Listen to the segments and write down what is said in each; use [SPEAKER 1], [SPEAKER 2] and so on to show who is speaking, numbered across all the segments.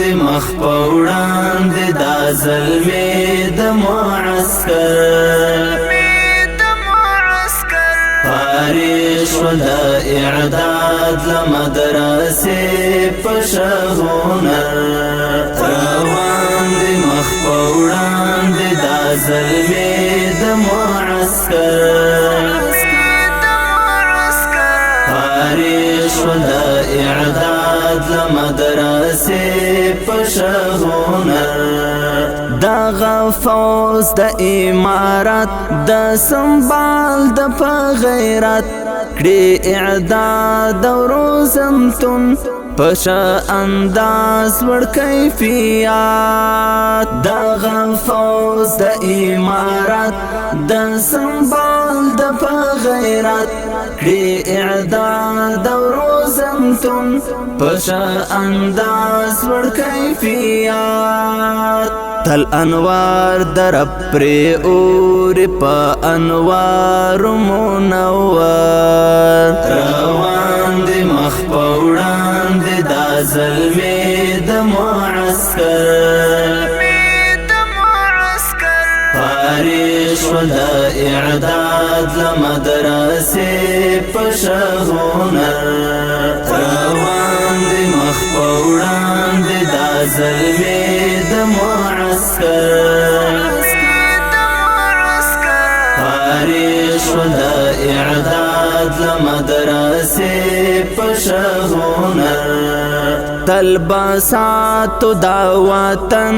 [SPEAKER 1] دي مخ په وړاندې دا زلمي د معسکر. فارغ شول د اعداد له مدرسې په ښه هنر. روان دي مخ په وړاندې دا زلمي د معسکر. فارغ شول د اعداد له مدرسې په ښه هنر. دغه فوز د امارت د سنبال د په غیرت کړي اعداد او روزنتون په ښه انداز لوړ کیفیت. دغه فوز د امارت د سنبال د په غیرت کړي اعداد او روزنتون په ښه انداز لوړ کیفیت. تل انوار در پرې اور په انوار منور. روان دي مخ په وړاندې دا زلمي د معسکر. فارغ شول د اعداد له مدرسې په ښه هنر. روان دي مخ په وړاندې دا زلمي د معسکر. فارغ شول د اعداد له مدرسې په ښه هنر. تل بساتو دا وطن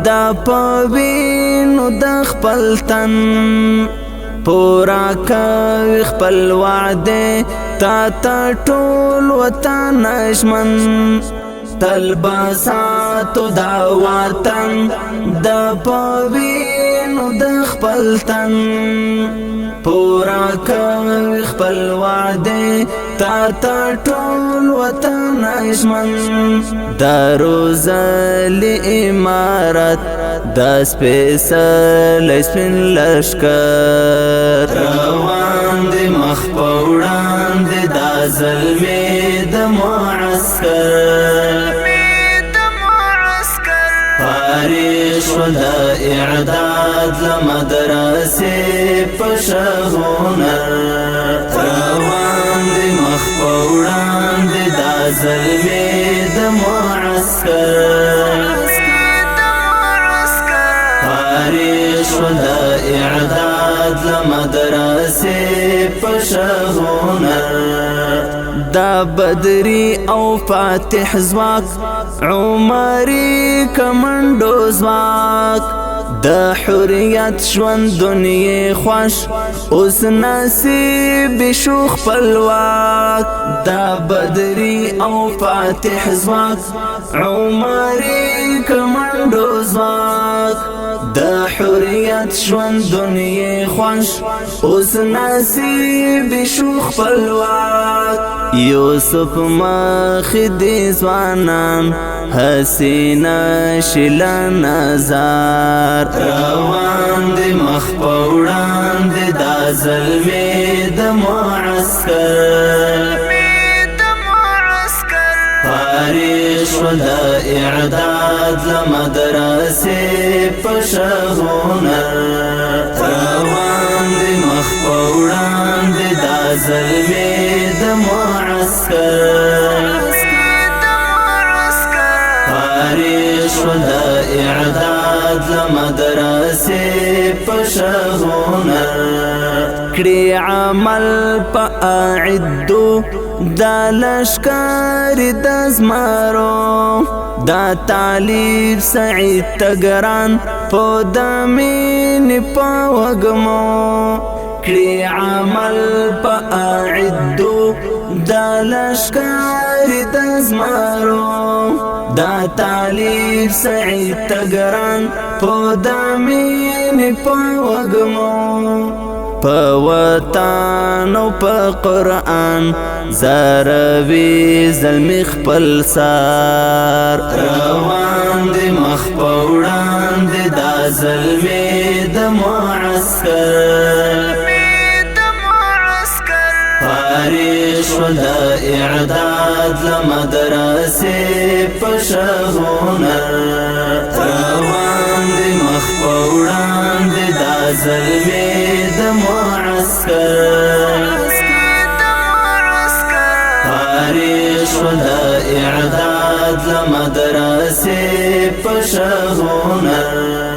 [SPEAKER 1] د پوینو د خپل تن، پورا کوي خپل وعده تا ته ټول وطن ژمن. تل بساتو دا وطن د پوینو د خپل تن، پورا کوي خپل وعده تا ته ټول وطن ژمن. د روزلی امارت د سپېڅلی سپین لښکر. روان دي مخ په وړاندې دا زلمي د معسکر. فارغ شول د اعداد له مدرسې په ښه هنر. روان دي مخ په وړاندې دا زلمي د معسکر. فارغ شول د اعداد له مدرسې په ښه هنر. دا بدری او فاتح ځواک، عمري کمنډو ځواک، د حریت ژوند دنیا خوښ اوس نصیب شو خپلواک. دا بدری او فاتح ځواک، عمري کمنډو ځواک، د حریت ژوند دنیا خوښ اوس نصیب شو خپلواک. یوسف مخ دې ځوانان حسینا شیلا نظر. روان دي مخ په وړاندې دا زلمي د معسکر. فارغ شول د اعداد له مدرسې په ښه هنر. روان دي مخ په وړاندې دا زلمي د معسکر. فارغ شول د اعداد له مدرسې په ښه هنر. کړي عمل په اعدو د لشکر د زمرو، دا طالب سعید تګران په د مینې په وږمو. کړي عمل په اعدو د لشکر د زمرو، دا طالب سعید تګران په د مینې په وږمو. په وطن او په قرآن زاروي زلمی خپل سار. روان دي مخ په وړاندې دا زلمی د معسکر. فارغ شول د اعداد اعداد له مدرسې په ښه هنر. روان دي مخ په وړاندې دا زلمي د معسکر. فارغ شول د اعداد له مدرسې په ښه هنر.